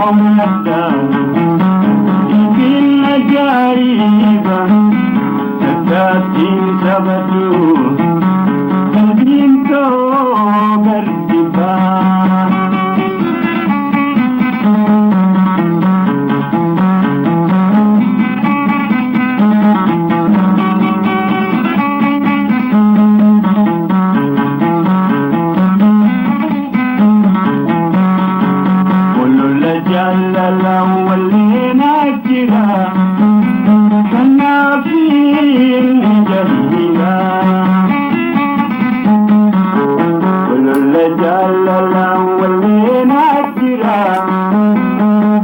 Komadda ifin ajaa'iba takkaattiin sabatu qalbiin koo gardibaa. Jaalala waliin jira kanaaf hin jallina. Olola jaalala waliin jira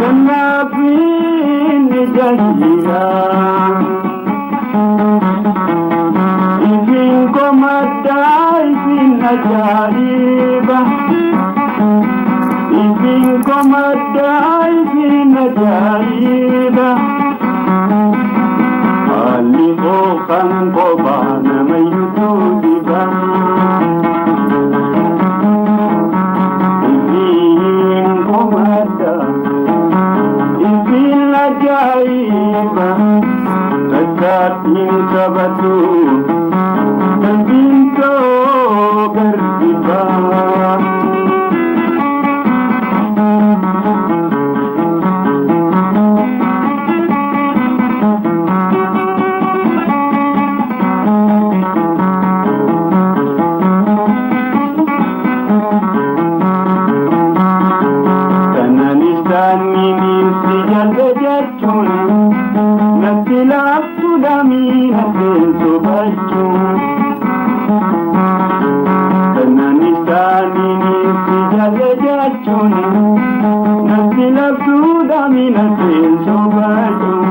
kanaaf hin jallina. Ifin komaddaa ifin ajaa'iba. Ifin komaddaa ifin ajaa'iba. Haalli qofaan qofaa namayyutu diba. Ifin komaddaa ifin ajaa'iba. Takkaattiin sabatu qalbiin koo gardibaa. Natti laaftu damii hafeensu bachuun. Kanaanis taaniinis si jalle jechuun. Natti laaftu damii hafeensu bachuun.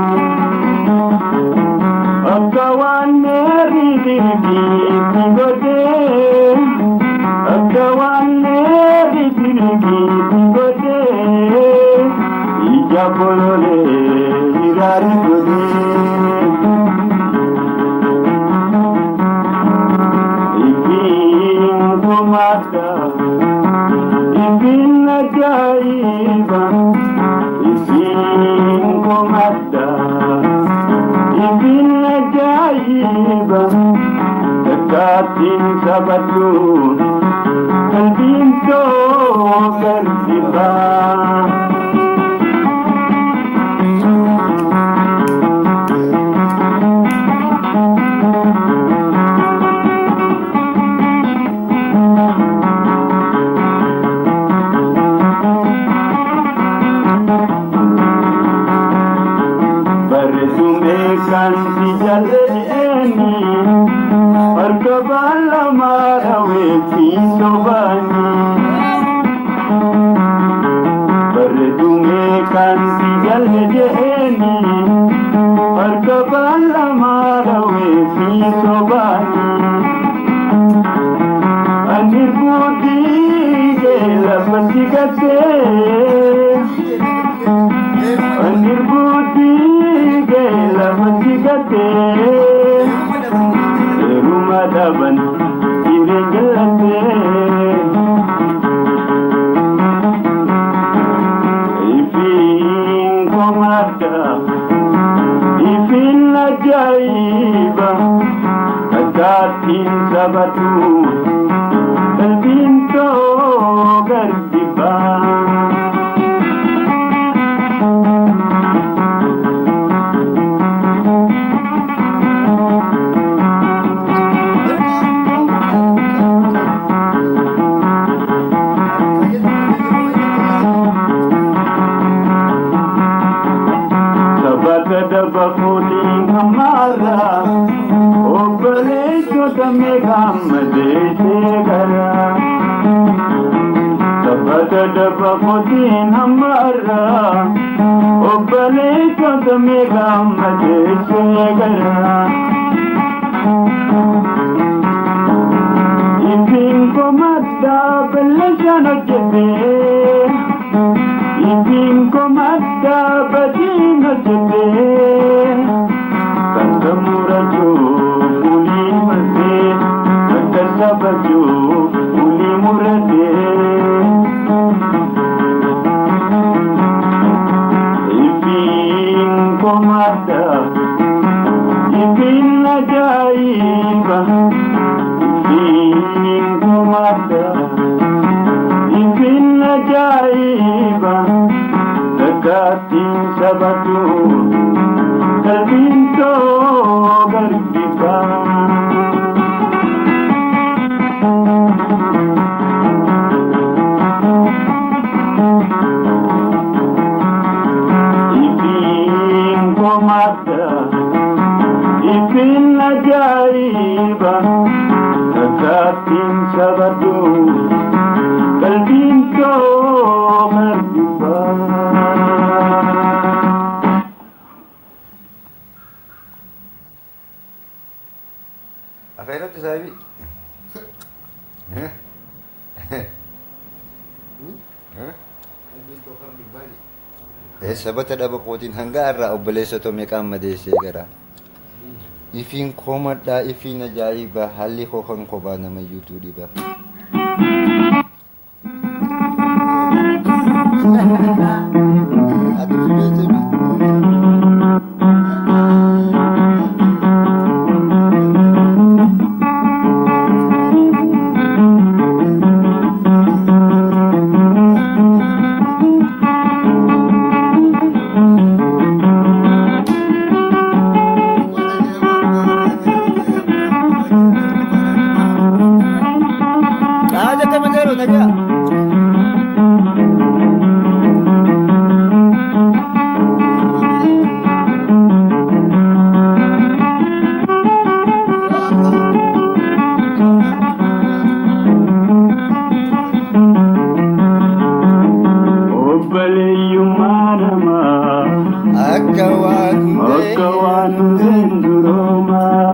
Akka waan meerri dirbiitti godhee. Akka waan meerri dirbiitti godhee. Ija bololee gaarii godhee. Ifin komadda ifin ajaa'iba. Ifin komadda ifin ajaa'iba. Takkaattiin sabatu qalbiin koo gardibaa. Barreessumee kan si jalleeni harka baalamaa dhaweetti sobaani. Barreessumee kan si jalleeni harka baalamaa dhaweetti sobaani. Ani buddii lafa si gatee. Ani buddii lafa si gatee. Heeruma dhaban jireenya latee. Ifin komadda ifin ajaa'iba. Takkaattiin sabatu qalbiin koo gardibaa. Sabata daba fuutiin hammaarra obboleessota meeqa ammadeessee gara. Sabata daba fuutiin hammaarra obboleessota meeqa ammadeessee gara. Ifin komaddaa balleessaan hojjetee. Ifin komaddaa badiin hojjetee. Bakka murachuu fuulii marsee. Bakka sabachuu fuulii muratee. Ajaa'iba ifiin komadda ifiin ajaa'iba takkaattiin sabatu qalbiin too garbifa. Ifiin komadda ifiin ajaa'iba takkaattiin sabatu qalbiin too garbifa. Afeerratti saahibii. Qalbiin too kara dhibbaa jedhe. Sabata dhaba kootiin hanga irraa obboleessa too meeqaan madeessee gara. Ifiin komadhaa ifiin ajaa'iba haalli koo kan kophaa namayyuutu dhiba. Ati fi beekte. Jette Mandeero nagaa. Obboleeyyummaa namaa Akka waan akka waan hundeen duroomaa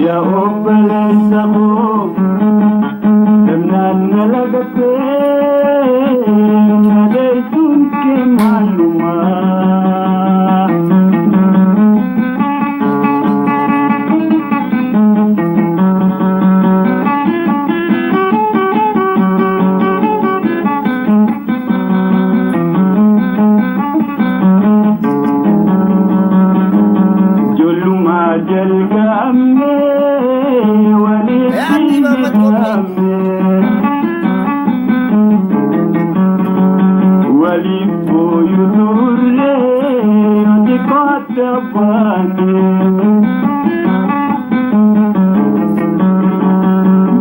yaa obboleessa koo dabnaan na lagattee na deessuun kee maalumaa. Ijoollummaa jalqabnee walitti Ati Maamad Qophii. hidhamne. Waliif booyu turre yoo xiqqootti baane.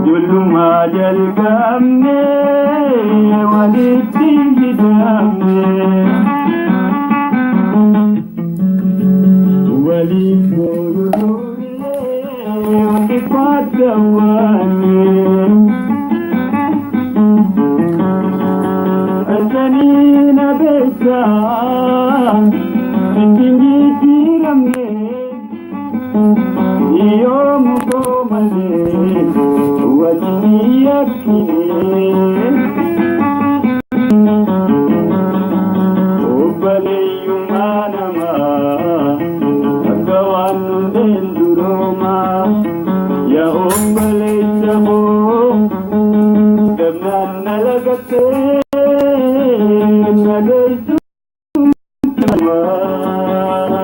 Ijoollummaa jalqabnee walitti hidhamne. Waliif booyu turre yoo xiqqootti baane. Asanii beessa ittiin jijjiiramne yoomuu koo malee wajjin yakkine. Obboleeyyummaa namaa akka waan hundeen duroomaa yaa obboleessa koo dabnaan na lagattee na geessu namaa.